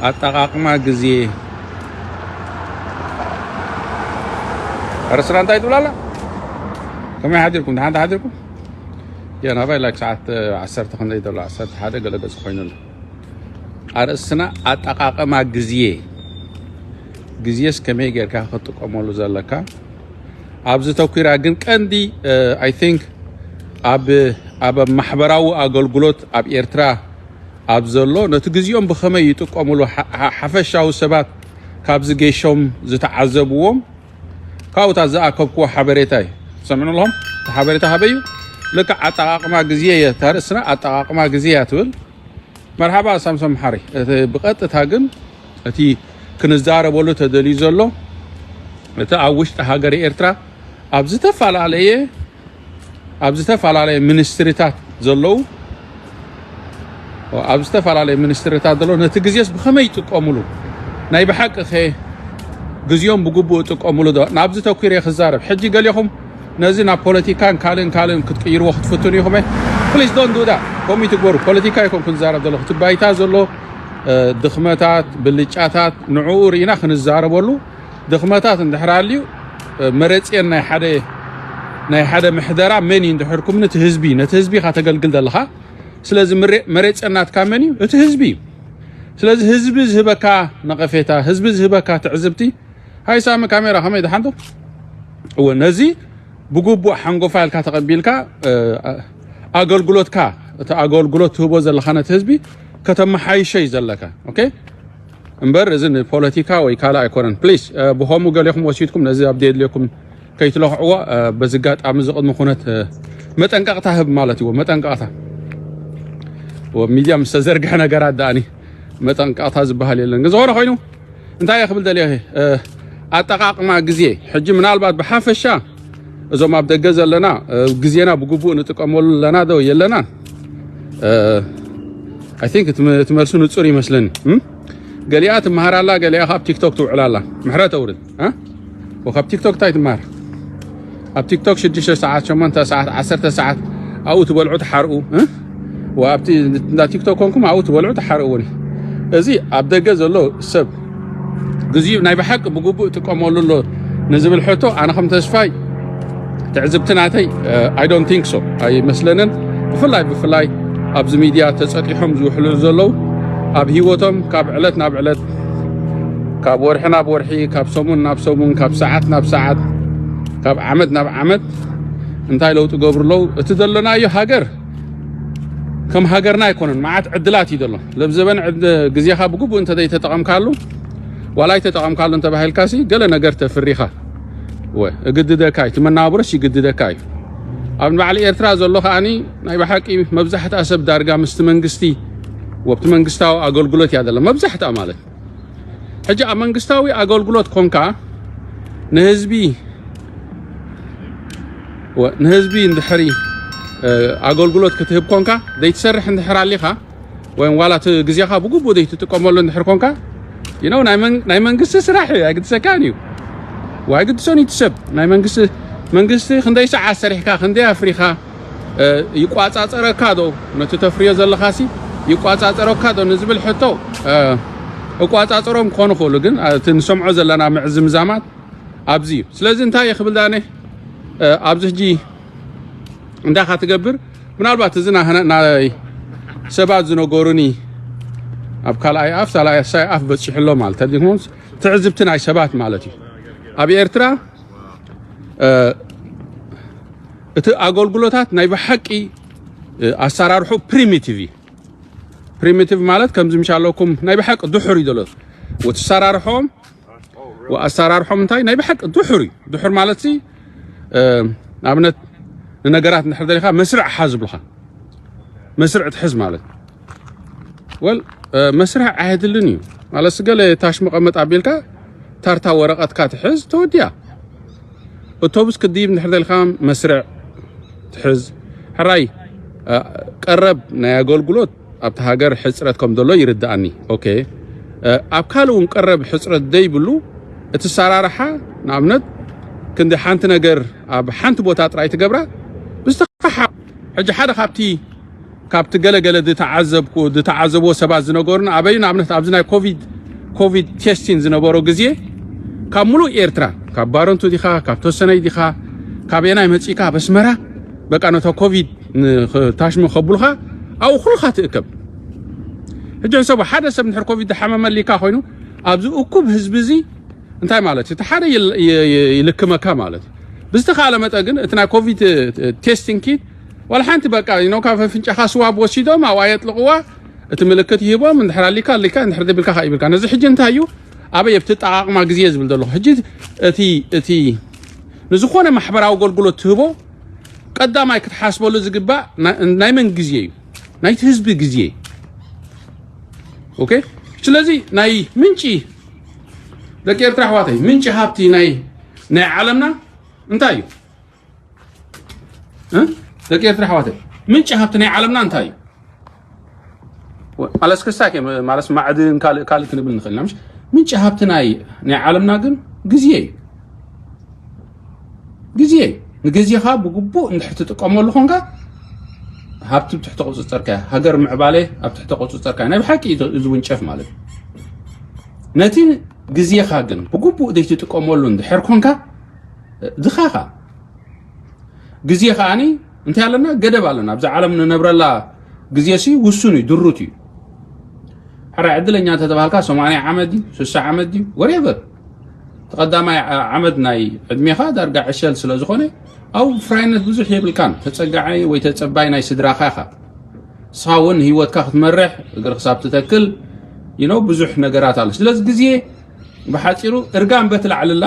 ኣጠቓቕማ ግዜ። ኣርእስትና እንታይ ትብል ኣላ? ከመይ ሓዲርኩም? ደሓን ሓዲርኩም? ያ ናባይ ላይክ ሰዓት ዓሰርተ ክንደይ ዘሎ? ዓሰርተ ሓደ ገለ ገጽ ኮይኑ ኣሎ። ኣርእስትና ኣጠቓቕማ ግዜ። ግዜስ ከመይ ጌርካ ክትጥቀመሉ ዘለካ? ኣብዚ ተኲራ ግን ቀንዲ፣ I think ኣብ ኣብ ማሕበራዊ ኣገልግሎት ኣብ ኤርትራ ኣብ ዘሎ ነቲ ግዜኦም ብኸመይ ይጥቀምሉ ሓ- ሓ- ሓፈሻዊ ሰባት ካብዚ ጌሾም ዝተዓዘብዎም ካብኡታት ዝኣከብክዎ ሓበሬታ እዩ። ትሰምዑ ኣለኹም? እቲ ሓበሬታ ካበይ እዩ? ልክዕ ኣጠቓቕማ ግዜ እየ፣ እታ ርእስና ኣጠቓቕማ ግዜ እያ ትብል። መርሓባ ሳምሶም መሓሪ። እቲ ብቐጥታ ግን እቲ ክንዛረበሉ ተደልዩ ዘሎ እቲ ኣብ ውሽጢ ሃገር ኤርትራ ኣብ ዝተፈላለየ ኣብ ዝተፈላለየ ሚኒስትሪታት ዘለዉ ኣብ ዝተፈላለየ ሚኒስትሪታት ዘለዉ ነቲ ግዜስ ብኸመይ ይጥቀምሉ? ናይ ብሓቂ ኸ ግዜኦም ብግቡእ ይጥቀምሉ ዶ? ናብዚ ተኲረ ክዛረብ። ሕጂ ገሊኹም ነዚ ናብ ፖለቲካን ካልእን ካልእን ክትቅይርዎ ክትፍትኑ ኢኹም። Please don't do that። ከምኡ ይትግበሩ። ፖለቲካ ኣይኮንኩን ዝዛረብ ዘለኹ። እቲ ባይታ ዘሎ ድኽመታት፣ ብልጫታት ንዕኡ ርኢና ክንዛረበሉ። ድኽመታት እንድሕር ኣልዩ መረፅየን ናይ ሓደ ናይ ሓደ ምሕደራ መን እዩ እንድሕር ኩም ነቲ ህዝቢ ነቲ ህዝቢ ኢኻ ተገልግል ዘለኻ። ስለዚ መረፅየን ናትካ መን እዩ? እቲ ህዝቢ እዩ። ስለዚ ህዝቢ ዝህበካ ነቐፌታ፣ ህዝቢ ዝህበካ ትዕዝብቲ፣ ሃይ ሳሚ ካሜራ ከመይ ደሓንዶ? እወ ነዚ ብግቡእ ሓንጎፋ ኢልካ ተቐቢልካ ኣገልግሎትካ እቲ ኣገልግሎት ትህቦ ዘለኻ ነቲ ህዝቢ ከተመሓይሾ እዩ ዘለካ። ኦኬ እምበር እዚ ንፖለቲካ ወይ ካልእ ኣይኮነን። ፕሊስ ብኸምኡ ገሌኹም ወሲድኩም ነዚ ኣብ ደየድልየኩም ከይትለኽዕዎ። በዚ ኣጋጣሚ እዚ ቅድሚ ኩነት መጠንቀቕታ ህብ ማለት እዩ። መጠንቀቕታ ሚድያ ምስ ተዘርግሐ ነገራት ደኣኒ መጠንቀቕታ ዝበሃል የለን። ግን ዝኾነ ኮይኑ እንታይ እየ ክብል ደልየ ኣጠቓቕማ ግዜ ሕጂ ምናልባት ብሓፈሻ እዞም ኣብ ደገ ዘለና ግዜና ብግቡእ ንጥቀመሉ ኣለና ዶ የለናን? I think እቲ መልሱ ንጹር ይመስለኒ። ገሊኣ ትመሃር ኣላ፣ ገሊኣ ካብ ቲክቶክ ትውዕል ኣላ። ምሕረት ኣውርድ። ካብ ቲክቶክ እንታይ ትመሃር? ኣብ ቲክቶክ ሽዱሽተ ሰዓት፣ ሸሞንተ ሰዓት፣ ዓሰርተ ሰዓት ኣብኡ ትበልዑ ትሓርኡ። ኣብቲ እንዳ ቲክቶክ ኮንኩም ኣብኡ ትበልዑ ትሓርኡ። እውን እዚ ኣብ ደገ ዘሎ ሰብ ግዜኡ ናይ ብሓቂ ብግቡእ ይጥቀመሉ ኣሎ ንዝብል ሕቶ ኣነ ከም ተስፋይ ትዕዝብቲ ናተይ I don't think so ኣይመስለንን። ብፍላይ ብፍላይ ኣብዚ ሚድያ ተጸጢሖም ዝውሕሉ ዘለዉ ኣብ ህይወቶም ካብ ዕለት ናብ ዕለት ካብ ወርሒ ናብ ወርሒ ካብ ሰሙን ናብ ሰሙን ካብ ሰዓት ናብ ሰዓት ካብ ዓመት ናብ ዓመት እንታይ ለውጢ ገብሩ ኣለዉ? እቲ ዘለናዮ ሃገር ከም ሃገርና ኣይኮነን። መዓት ዕድላት እዩ ዘሎ። ለብ ዘበን ግዜኻ ብግቡእ እንተ ዘይተጠቐምካሉ ዋላ ኣይተጠቐምካሉ እንተባሂልካሲ ገለ ነገር ተፍሪኻ እግድደካ እዩ። እቲ መናብሮስ ይግድደካ እዩ። ኣብ ንባዕሊ ኤርትራ ዘሎ ከኣኒ ናይ ብሓቂ መብዛሕትኣ ሰብ ዳርጋ ምስቲ መንግስቲ ወብቲ መንግስታዊ ኣገልግሎት እያ ዘላ መብዛሕትኣ ማለት። ሕጂ ኣብ መንግስታዊ ኣገልግሎት ኮንካ ንህዝቢ ንህዝቢ እንድሕሪ ኣገልግሎት ክትህብ ኮንካ ዘይትሰርሕ እንድሕር ኣሊኻ ወይም ዋላ እቲ ግዜኻ ብግቡእ ዘይትጥቀመሉ እንድሕር ኮንካ you know ናይ መንግስቲ ስራሕ እዩ ኣይግድሰካን እዩ። ኣይግድሶን እዩ እቲ ሰብ ናይ መንግስቲ መንግስቲ ክንደይ ሰዓት ሰሪሕካ ክንደይ ኣፍሪኻ ይቋጻጸረካ ዶ ነቲ ተፍርዮ ዘለኻሲ ይቋጻጸረካ ዶ ንዝብል ሕቶ እቋጻጸሮም ክኾኑ ክእሉ ግን እቲ ንሰምዖ ዘለና ምዕዝምዛማት ኣብዚ እዩ። ስለዚ እንታይ እየ ክብል ዳነ ኣብዚ ሕጂ እንታይ ኢኻ ትገብር? ምናልባት እዚ ናይ ሰባት ዝነገሩኒ ኣብ ካልኣይ ኣፍ ሳልኣይ ኣፍ በፂሑ ኣሎ ማለት ትዕዝብቲ ናይ ሰባት ማለት እዩ። ኣብ ኤርትራ እቲ ኣገልግሎታት ናይ ብሓቂ ኣሰራርሑ ፕሪሚቲቭ እዩ። ፕሪሚቲቭ ማለት ከምዚ ምሻለኩም ናይ ብሓቂ ድሑር እዩ ዘሎ። ወቲ ኣሰራርሖም ወኣሰራርሖም እንታይ ናይ ብሓቂ ድሑር እዩ። ድሑር ማለት ሲ ኣብነት ንነገራት እንድሕር ደሊኻ መስርዕ ሓዝ ዝብልኻ መስርዕ ትሕዝ ማለት ወል መስርዕ ኣየድልን እዩ ማለት ስገለ ታሽ መቐመጥ ኣቢልካ ታርታ ወረቐትካ ትሕዝ ተወዲያ። ኣውቶቡስ ክድይብ እንድሕር ደልካ መስርዕ ትሕዝ። ሕራይ ቀረብ ናይ ኣገልግሎት ኣብቲ ሃገር ሕፅረት ከም ዘሎ ይርድኣኒ። ኦኬ ኣብ ካልእ እውን ቀረብ ሕፅረት ዘይብሉ እቲ ሰራርሓ ንኣብነት ክንዲ ሓንቲ ነገር ኣብ ሓንቲ ቦታ ጥራይ ትገብራ ብዝተኸሓ ሕጂ ሓደ ካብቲ ካብቲ ገለገለ ዝተዓዘብኩ ዝተዓዘብዎ ሰባት ዝነገሩን ኣበዩ ንኣብነት ኣብዚ ናይ ኮቪድ ኮቪድ ቴስቲን ዝነበሮ ግዜ ካብ ሙሉእ ኤርትራ ካብ ባረንቱ ዲኻ ካብ ተወሰነይ ዲኻ ካብ የናይ መጺእካ ኣብ ኣስመራ በቃ ነታ ኮቪድ ታሽሙ ከብሉኻ ኣብኡ ኩልኻ ትእከብ። ሕጂ ሕሰቦ ሓደ ሰብ እንድሕር ኮቪድ ዝሓመመሊካ ኮይኑ ኣብዚ እኩብ ህዝቢ እዚ እንታይ ማለት እዩ? እቲ ሓደ ይል- ይ- ይ- ይልክመካ ማለት እዩ። ብዝተኻለ መጠን ግን እቲ ናይ ኮቪድ ቴስቲንግ ኪት ዋላ ሓንቲ በቃ you know ካብ ኣፍንጫኻ ስዋብ ወሲዶም ኣብኣ የጥልቕዋ። እቲ ምልክት ይህቦም እንድሕር ኣሊካ ኣሊካ እንድሕር ደቢልካ ከ ይብልካ። ነዚ ሕጂ እንታይ እዩ ኣበይ ኣብቲ ኣጠቓቕማ ግዜ ዝብል ዘለኹ ሕጂ እቲ እቲ ንዝኾነ ማሕበራዊ ኣገልግሎት ትህቦ ቀዳማይ ክትሓስበሉ ዝግባእ ናይ- ናይ መን ግዜ እዩ? ናይቲ ህዝቢ ግዜ። ኦኬ። ስለዚ ናይ ምንጪ ደቂ ኤርትራ ኣሕዋተይ ምንጪ ሃብቲ ናይ ናይ ዓለምና እንታይ እዩ? እ? ደቂ ኤርትራ ኣሕዋተይ ምንጪ ሃብቲ ናይ ዓለምና እንታይ እዩ? ማለት ክስታይ ማለት ማዕድን ካልእ ካልእ ክንብል ንኽእል ኢና። ምሽ ምንጪ ሃብቲ ናይ ናይ ዓለምና ግን ግዜ እዩ። ግዜ እዩ። ንግዜኻ ብግቡእ እንድሕር ትጥቀመሉ ኾንካ ሃብቲ ብትሕቲ ቁፅፅርካ እያ። ሃገር ምዕባለ ኣብ ትሕቲ ቁፅፅርካ እያ። ናይ ብሓቂ እዩ ዝውንጨፍ ማለት እዩ። ነቲ ግዜኻ ግን ብግቡእ ዘይትጥቀመሉ እንድሕር ኮንካ ድኻኻ ግዜ ከዓኒ እንታይ ኣለና ገደብ ኣለና። ኣብዛ ዓለም ንነብረላ ግዜ ሲ ውሱን እዩ፣ ድሩት እዩ። ሕራይ ዕድለኛ እንተተባሃልካ ሰማንያ ዓመት ድዩ ስሳ ዓመት ድዩ ወሬቨር ተቐዳማይ ዓመት ናይ ዕድሜኻ ዳርጋ ዕሸል ስለ ዝኾነ ኣብ ፍራይነት ብዙሕ የብልካን። ተጸጋዓይ ወይ ተጸባይ ናይ ስድራኻ ኢኻ። ንስኻ እውን ህይወትካ ክትመርሕ እግሪ ክሳብ ትተክል you know ብዙሕ ነገራት ኣሎ። ስለዚ ግዜ ብሓጺሩ እርጋን በቲ ላዕልላ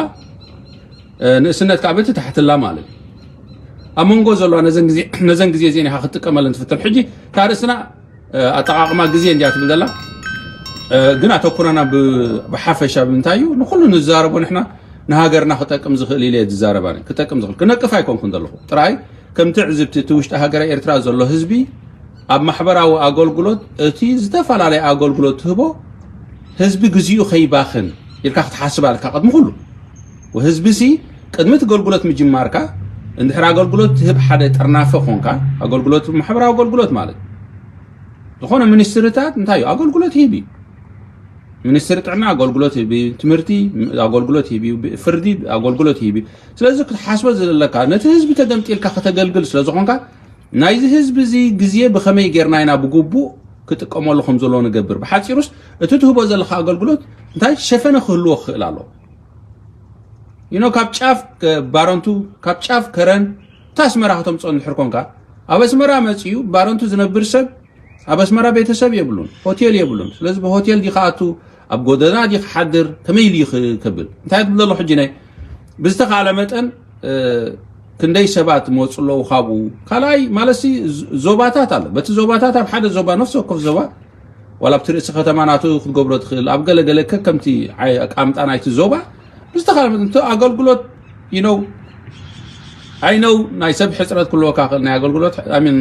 ንእስነት ከዓ በቲ ታሕትላ ማለት እዩ። ኣብ መንጎ ዘለዋ ነዘን ግዜ እዚአን ኢኻ ክትጥቀመለን ትፍትን። ሕጂ እታ ርእስና ኣጠቓቕማ ግዜ እንዲያ ትብል ዘላ ግን ኣተኩረና ብሓፈሻ ብምንታይ እዩ ንኩሉ ንዛረቦ ንሕና ንሃገርና ክጠቅም ዝኽእል ኢለ ዝዛረባ ክጠቅም ዝኽእል ክነቅፍ ኣይኮንኩን ዘለኹ ጥራይ ከም ትዕዝብቲ እቲ ውሽጢ ሃገረ ኤርትራ ዘሎ ህዝቢ ኣብ ማሕበራዊ ኣገልግሎት እቲ ዝተፈላለየ ኣገልግሎት ትህቦ ህዝቢ ግዚኡ ከይባኽን ኢልካ ክትሓስብ ኣለካ ቅድሚ ኩሉ ህዝቢ ሲ ቅድሚ እቲ ኣገልግሎት ምጅማርካ እንድሕር ኣገልግሎት ትህብ ሓደ ጠርናፈ ኮንካ ኣገልግሎት ማሕበራዊ ኣገልግሎት ማለት ዝኾነ ሚኒስትሪታት እንታይ እዩ ኣገልግሎት ይህብ እዩ። ሚኒስትሪ ጥዕና ኣገልግሎት ይህብ እዩ። ትምህርቲ ኣገልግሎት ይህብ እዩ። ፍርዲ ኣገልግሎት ይህብ እዩ። ስለዚ ክትሓስቦ ዘለካ ነቲ ህዝቢ ተገምጢልካ ከተገልግል ስለዝኾንካ ናይዚ ህዝቢ እዚ ግዜ ብኸመይ ጌርና ኢና ብግቡእ ክጥቀመሉ ከም ዘለዎ ንገብር። ብሓፂሩስ እቲ ትህቦ ዘለካ ኣገልግሎት እንታይ ሸፈነ ክህልዎ ክኽእል ኣለዎ። you know ካብ ጫፍ ባረንቱ ካብ ጫፍ ከረን እታ ኣስመራ ከተምፅኦ እንድሕር ኮንካ ኣብ ኣስመራ መፂኡ ባረንቱ ዝነብር ሰብ ኣብ ኣስመራ ቤተሰብ የብሉን፣ ሆቴል የብሉን። ስለዚ ብሆቴል ዲ ክኣቱ ኣብ ጎደና ዲ ክሓድር ከመይ ኢሉ እዩ ክብል እንታይ ትብል ዘሎ ሕጂ ናይ ብዝተኻለ መጠን ክንደይ ሰባት መፁ ኣለዉ ካብኡ ካልኣይ ማለት ዞባታት ኣሎ በቲ ዞባታት ኣብ ሓደ ዞባ ነፍሲ ወከፍ ዞባ ዋላ ኣብቲ ርእሲ ከተማ ናቱ ክትገብሮ ትኽእል ኣብ ገለገለ ከከምቲ ኣቃምጣ ናይቲ ዞባ ብዝተኻለ መጠን እቲ ኣገልግሎት you know I know ናይ ሰብ ሕፅረት ክህልወካ ክእል ናይ ኣገልግሎት I mean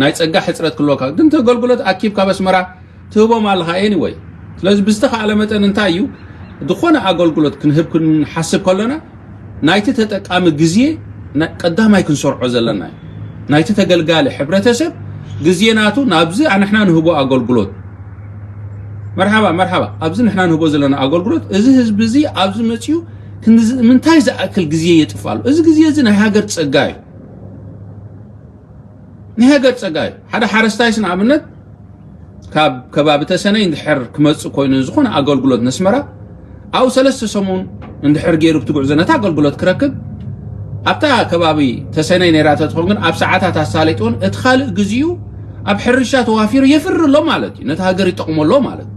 ናይ ፀጋ ሕፅረት ክህልወካ ግን እቲ ኣገልግሎት ኣኪብ ካብ ኣስመራ ትህቦም ኣለኻ anyway ስለዚ ብዝተኻለ መጠን እንታይ እዩ ዝኾነ ኣገልግሎት ክንህብ ክንሓስብ ከለና ናይቲ ተጠቃሚ ግዜ ቀዳማይ ክንሰርዖ ዘለና እዩ ናይቲ ተገልጋሊ ሕብረተሰብ ግዜ ናቱ ናብዚ ኣንሕና ንህቦ ኣገልግሎት መርሓባ መርሓባ ኣብዚ ንሕና ንህቦ ዘለና ኣገልግሎት እዚ ህዝቢ እዚ ኣብዚ መፅኡ ምንታይ ዝኣክል ግዜ የጥፍኣሉ እዚ ግዜ እዚ ናይ ሃገር ፀጋ እዩ ናይ ሃገር ፀጋ እዩ ሓደ ሓረስታይስ ንኣብነት ካብ ከባቢ ተሰነይ እንድሕር ክመፅእ ኮይኑ ዝኾነ ኣገልግሎት ነስመራ ኣብ ሰለስተ ሰሙን እንድሕር ገይሩ ብትጉዕዞ ነቲ ኣገልግሎት ክረክብ ኣብታ ከባቢ ተሰነይ ነይራ ተትኾን ግን ኣብ ሰዓታት ኣሳሊጥዎን እቲ ካልእ ግዚኡ ኣብ ሕርሻ ተዋፊሩ የፍሪ ኣሎ ማለት እዩ ነቲ ሃገር ይጠቕሞ ኣሎ ማለት እዩ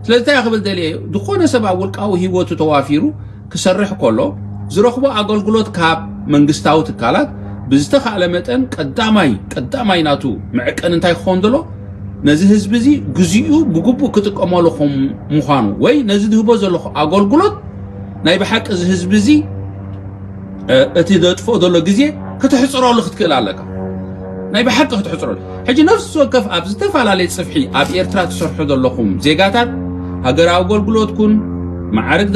ስለዚ እንታይ ክብል ደልየ ዝኾነ ሰብ ኣብ ውልቃዊ ህይወቱ ተዋፊሩ ክሰርሕ ከሎ ዝረኽቦ ኣገልግሎት ካብ መንግስታዊ ትካላት ብዝተኻእለ መጠን ቀዳማይ ቀዳማይ ናቱ መዕቀኒ እንታይ ክኸውን ዘሎ ነዚ ህዝቢ እዚ ግዚኡ ብግቡእ ክጥቀመሉ ምዃኑ ወይ ነዚ ዝህቦ ዘለኹ ኣገልግሎት ናይ ብሓቂ እዚ ህዝቢ እዚ እቲ ዘጥፍኦ ዘሎ ግዜ ከተሕፅረሉ ክትክእል ኣለካ ናይ ብሓቂ ክትሕፅረሉ ሕጂ ነፍሲ ወከፍ ኣብ ዝተፈላለየ ፅፍሒ ኣብ ኤርትራ ትሰርሑ ዘለኹም ዜጋታት ሃገራዊ ኣገልግሎትኩን ማዕርግ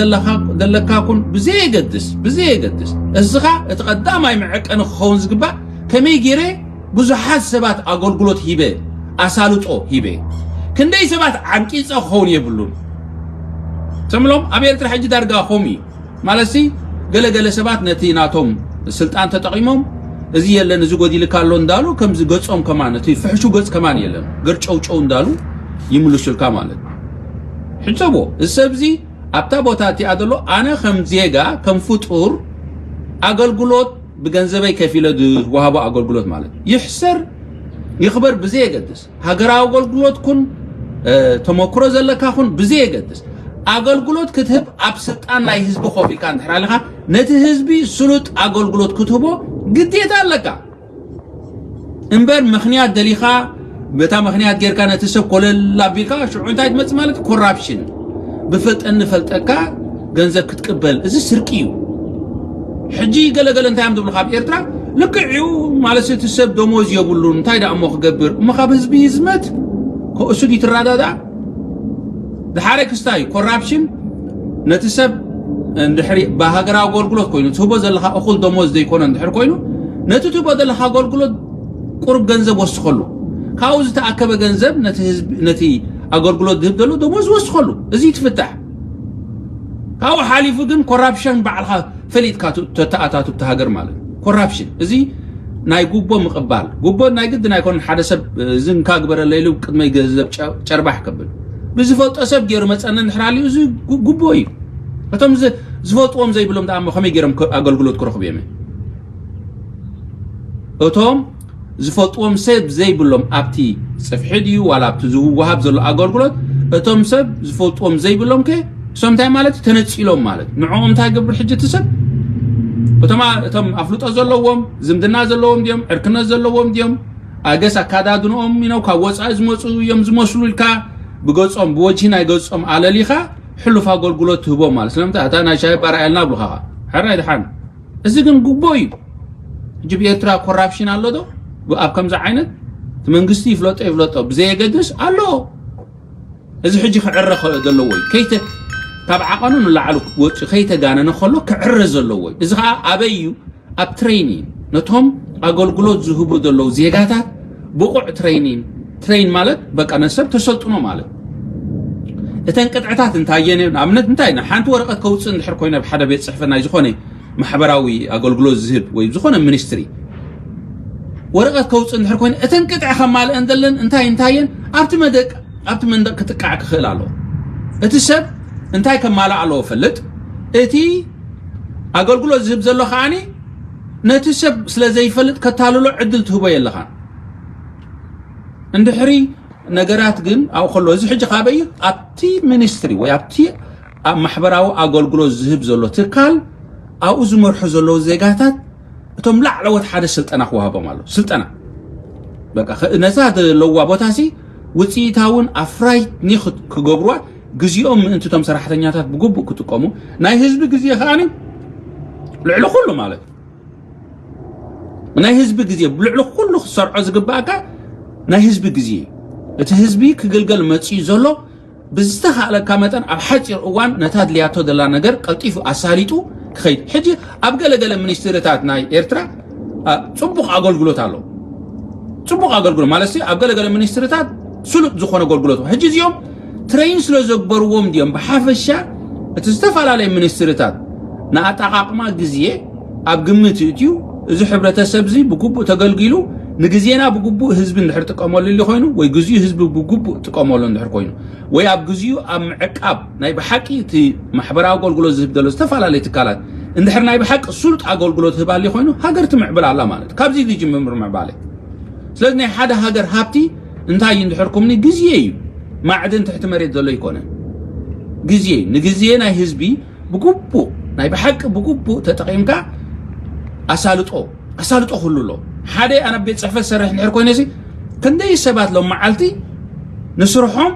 ዘለካ ኩን ብዘየገድስ ብዘየገድስ እስኻ እቲ ቀዳማይ መዐቀኒ ክኸውን ዝግባእ ከመይ ገይረ ብዙሓት ሰባት ኣገልግሎት ሂበ፣ ኣሳልጦ ሂበ። ክንደይ ሰባት ዓንቂፀ ክኸውን የብሉን። ሰምሎም ኣብ ኤርትራ ሕጂ ዳርጋ ኾም እዩ። ማለትሲ ገለገለ ሰባት ነቲ ናቶም ስልጣን ተጠቒሞም፣ እዚ የለን፣ እዚ ጎዲልካ ኣሎ እንዳሉ፣ ከምዚ ገጾም ከማን፣ እቲ ፍሕሹ ገጽ ከማን የለን፣ ገርጨውጨው እንዳሉ ይምልሱልካ ማለት። ሕሰቦ፣ እዚ ሰብ እዚ ኣብታ ቦታ እቲኣ ዘሎ፣ ኣነ ከም ዜጋ፣ ከም ፍጡር፣ ኣገልግሎት ብገንዘበይ ከፊለ ዝወሃቦ ኣገልግሎት ማለት፣ ይሕሰር ይኽበር ብዘየገድስ፣ ሃገራዊ ኣገልግሎት ኩን፣ እ፣ ተመክሮ ዘለካ ኩን ብዘየገድስ፣ ኣገልግሎት ክትህብ ኣብ ስልጣን ናይ ህዝቢ ኮፍ ኢልካ እንድሕር ኣለኻ፣ ነቲ ህዝቢ ስሉጥ ኣገልግሎት ክትህቦ ግዴታ ኣለካ። እምበር ምኽንያት ደሊኻ፣ በታ ምኽንያት ጌርካ ነቲ ሰብ ኮለል ኣቢልካ፣ ሽዑ እንታይ ትመጽእ ማለት? ኮራፕሽን። ብፈልጠኒ ፈልጠካ ገንዘብ ክትቅበል፣ እዚ ስርቂ እዩ። ሕጂ ገለገለ እንታይ እዮም ዝብሉ ካብ ኤርትራ? ልክዕ እዩ ማለት፣ እቲ ሰብ ደሞዝ የብሉን፣ እንታይ ደኣ እሞ ክገብር? እሞ ካብ ህዝቢ ይዝመት፣ ከእሱ ድዩ ትረዳዳእ? ድሓረ ክስታይ ኮራፕሽን፣ ነቲ ሰብ እንድሕሪ ብሃገራዊ ኣገልግሎት ኮይኑ ትህቦ ዘለኻ እኹል ደሞዝ ዘይኮነ እንድሕር ኮይኑ፣ ነቲ ትህቦ ዘለኻ ኣገልግሎት ቁሩብ ገንዘብ ወስኸሉ። ካብኡ ዝተኣከበ ገንዘብ ነቲ ህዝቢ፣ ነቲ ኣገልግሎት ዝህብ ዘሎ ደሞዝ ወስኸሉ። እዚ ትፍታሕ። ካብኡ ሓሊፉ ግን ኮራፕሽን ባዕልኻ ፈሊጥካ ቱ-፣ ተተኣታቱ እቲ ሃገር ማለት እዩ። ኮራፕሽን፣ እዚ ናይ ጉቦ ምቕባል። ጉቦ ናይ ግድን ኣይኮነን ሓደ ሰብ፣ "እዚ እንካ ግበረለይ" ኢሉ ቅድመይ ገንዘብ ጨ-፣ ጨርባሕ ከብል። ብዝፈልጦ ሰብ ገይሩ መጸኒ እንድሕር ኣልዩ፣ እዚ ጉ-፣ ጉቦ እዩ። እቶም ዝ-፣ ዝፈልጥዎም ዘይብሎም ደኣ እሞ ከመይ ገይሮም ክ-፣ ኣገልግሎት ክረኽቡ እዮም? እቶም ዝፈልጥዎም ሰብ ዘይብሎም ኣብቲ ጽፍሒ ድዩ ዋላ ኣብቲ ዝወሃብ ዘሎ ኣገልግሎት፣ እቶም ሰብ ዝፈልጥዎም ዘይብሎም ከ እሶም እንታይ ማለት እዩ? ተነጺሎም ማለት። ንዕኦም እንታይ ገብር ሕጂ እቲ ሰብ? እቶም ኣ-፣ እቶም ኣፍልጦ ዘለዎም፣ ዝምድና ዘለዎም ድዮም? ዕርክነት ዘለዎም ድዮም? ኣገስ ኣካዳድንኦም ኢኖ ካብ ወጻኢ ዝመጹ እዮም ዝመስሉ ኢልካ ብገጾም፣ ብወጅሂ ናይ ገጾም ኣለሊኻ ሕሉፍ ኣገልግሎት ትህቦም ማለት። ስለምንታይ? እታ ናይ ሻሂ ባር ኣየልና ብሉኻ። ሕራይ ድሓን። እዚ ግን ጉቦ እዩ። ሕጂ ብኤርትራ ኮራፕሽን ኣሎ ዶ? ብ-፣ ኣብ ከምዚ ዓይነት እቲ መንግስቲ ይፍለጦ ይፍለጦ ብዘየገድስ ኣሎ። እዚ ሕጂ ክዕረ ከ-፣ ዘለዎ እዩ። ከይተ-፣ ካብ ዓቐኑ ንላዕሊ ወጺኡ ከይተጋነነ ከሎ ክዕረ ዘለዎ እዩ። እዚ ኸኣ ኣበይ እዩ? ኣብ ትሬኒን። ነቶም ኣገልግሎት ዝህቡ ዘለዉ ዜጋታት ብቑዕ ትሬኒን። ትሬን ማለት በቃ ነቲ ሰብ ተሰልጥኖ ማለት። እተን ቅጥዕታት እንታይ እየን? ንኣብነት እንታይ፣ ሓንቲ ወረቐት ከውጽእ እንድሕር ኮይነ ኣብ ሓደ ቤት ጽሕፈት ናይ ዝኾነ ማሕበራዊ ኣገልግሎት ዝህብ ወይ ዝኾነ ሚኒስትሪ ወረቐት ከውጽእ እንድሕር ኮይነ፣ እተን ቅጥዒ ከማልአን ዘለን እንታይ እንታይ እየን? ኣብቲ መደቅ፣ ኣብቲ መንደቕ ክጥቃዕ ክኽእል ኣለዎ። እቲ ሰብ እንታይ ከማልእ ኣለዎ ፈልጥ። እቲ ኣገልግሎት ዝህብ ዘሎ ከዓኒ ነቲ ሰብ ስለ ዘይፈልጥ ከታልሎ ዕድል ትህቦ የለኻን። እንድሕሪ ነገራት ግን ኣብኡ ከሎ፣ እዚ ሕጂ ካበይ እዩ? ኣብቲ ሚኒስትሪ ወይ ኣብቲ ኣብ ማሕበራዊ ኣገልግሎት ዝህብ ዘሎ ትካል ኣብኡ ዝመርሑ ዘለዉ ዜጋታት እቶም ላዕለዎት ሓደ ስልጠና ክወሃቦም ኣሎ። ስልጠና በቃ ኸ-፣ ነዛ ዘለዋ ቦታሲ ውፅኢታውን ኣፍራይት ኒኽ ክገብርዋ ግዜኦም ምእንቲ እቶም ሰራሕተኛታት ብግቡእ ክጥቀሙ ናይ ህዝቢ ግዜ ከዓኒ ልዕሊ ኩሉ ማለት ናይ ህዝቢ ግዜ ልዕሊ ኩሉ ክሰርዖ ዝግባእካ ናይ ህዝቢ ግዜ እዩ። እቲ ህዝቢ ክግልገል መፅዩ ዘሎ ብዝተኻእለካ መጠን ኣብ ሓፂር እዋን ነታ ድልያቶ ዘላ ነገር ቀልጢፉ ኣሳሊጡ ክኸይድ። ሕጂ ኣብ ገለገለ ሚኒስትሪታት ናይ ኤርትራ፣ አ፣ ፅቡቕ ኣገልግሎት ኣሎ። ፅቡቕ ኣገልግሎት ማለት ሲ ኣብ ገለገለ ሚኒስትሪታት ስሉጥ ዝኾነ ኣገልግሎት። ሕጂ እዚኦም ትሬን ስለ ዘግበርዎም ድዮም ብሓፈሻ እቲ ዝተፈላለየ ሚኒስትሪታት ንኣጠቓቕማ ግዜ ኣብ ግምት እትዩ እዚ ሕብረተሰብ እዚ ብግቡእ ተገልጊሉ ንግዜና ብግቡእ ህዝቢ እንድሕር ጥቀመሉ ኮይኑ ወይ ግዜኡ ህዝቢ ብግቡእ ጥቀመሉ እንድሕር ኮይኑ ወይ ኣብ ግዜኡ ኣብ ምዕቃብ ናይ ብሓቂ እቲ ማሕበራዊ ኣገልግሎት ዝህብ ዘሎ ዝተፈላለዩ ትካላት እንድሕር ናይ ብሓቂ ስሉጥ ኣገልግሎት ህባሊ ኮይኑ ሃገር ትምዕብል ኣላ ማለት እዩ። ካብዚ ዝጅምር ምዕባለ። ስለዚ ናይ ሓደ ሃገር ሃብቲ እንታይ እዩ እንድሕር ኮምኒ ግዜ እዩ። ማዕድን ትሕቲ መሬት ዘሎ ይኮነ። ግዜ እዩ። ንግዜ ናይ ህዝቢ ብግቡእ ናይ ብሓቂ ብግቡእ ተጠቒምካ ኣሳልጦ ኣሳልጦ ክህሉ ኣሎ። ሓደ ኣነ ኣብ ቤት ጽሕፈት ዝሰርሕ እንድሕር ኮይነ ሲ ክንደይ ሰባት ሎም መዓልቲ ንስርሖም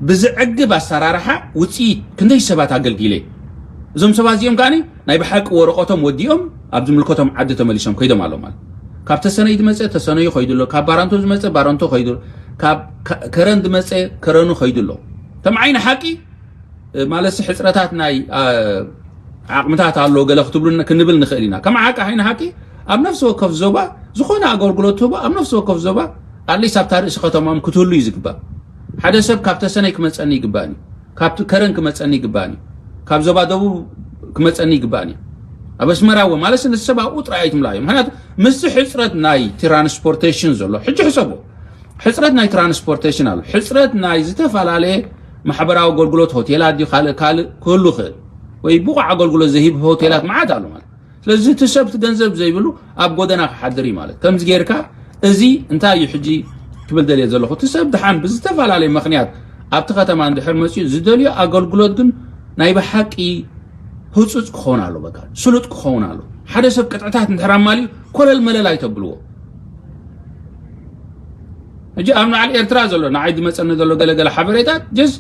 ብዝዕግብ ኣሰራርሓ ውፅኢት ክንደይ ሰባት ኣገልጊለ። እዞም ሰባት እዚኦም ከዓኒ ናይ ብሓቂ ወረቐቶም ወዲኦም ኣብ ዝምልከቶም ዓዲ ተመሊሶም ከይዶም ኣለዉ ማለት። ካብ ተሰነይ ዝመፀ ተሰነዩ ከይዱ ኣሎ፣ ካብ ባራንቶ ዝመፀ ባራንቶ ከይዱ፣ ካብ ከ-፣ ከረን ዝመፀ ከረኑ ከይዱ ኣሎ። ከም ዓይኒ ሓቂ፣ እ፣ ማለትሲ ሕፅረታት ናይ፣ አ፣ ዓቕምታት ኣሎ ገለ ክትብሉ ን-፣ ክንብል ንኽእል ኢና። ከም ዓቂ ዓይኒ ሓቂ ኣብ ነፍሲ ወከፍ ዞባ ዝኾነ ኣገልግሎት ትህቦ ኣብ ነፍሲ ወከፍ ዞባ ኣትሊስት ኣብታ ርእሲ ከተማኦም ክትህሉ እዩ ዝግባእ። ሓደ ሰብ ካብ ተሰነይ ክመፀኒ ይግባእኒ፣ ካብ ከረን ክመፀኒ ይግባእኒ፣ ካብ ዞባ ደቡብ ክመፀኒ ይግባእኒ። ኣብ ኣስመራ እውን ማለት ነቲ ሰብ ኣብኡ ጥራይ ኣይትምልኣዮ። ምክንያቱ ምስቲ ሕፅረት ናይ ትራንስፖርቴሽን ዘሎ ሕጂ ሕሰቦ። ሕፅረት ናይ ትራንስፖርቴሽን ኣሎ፣ ሕፅረት ናይ ዝተፈላለየ ማሕበራዊ ኣገልግሎት ሆቴላት ድዩ ካልእ ካልእ ክህሉ ይኽእል ወይ ብቑዕ ኣገልግሎት ዘሂብ ሆቴላት መዓት ኣሎ ማለት። ስለዚ እቲ ሰብ እቲ ገንዘብ ዘይብሉ ኣብ ጎደና ክሓድር እዩ ማለት። ከምዚ ጌርካ እዚ እንታይ እዩ ሕጂ ክብል ደልየ ዘለኹ፣ እቲ ሰብ ድሓን ብዝተፈላለየ ምኽንያት ኣብቲ ከተማ እንድሕር መፅኡ ዝደልዮ ኣገልግሎት ግን ናይ ብሓቂ ህፁፅ ክኸውን ኣሎ፣ በቃ ስሉጥ ክኸውን ኣሎ። ሓደ ሰብ ቅጥዕታት እንድሕር ኣማልዩ ኮለል መለል ኣይተብልዎ። ሕጂ ኣብ ንዓል ኤርትራ ዘሎ ንዓይ ዝመፀኒ ዘሎ ገለገለ ሓበሬታት ጀስ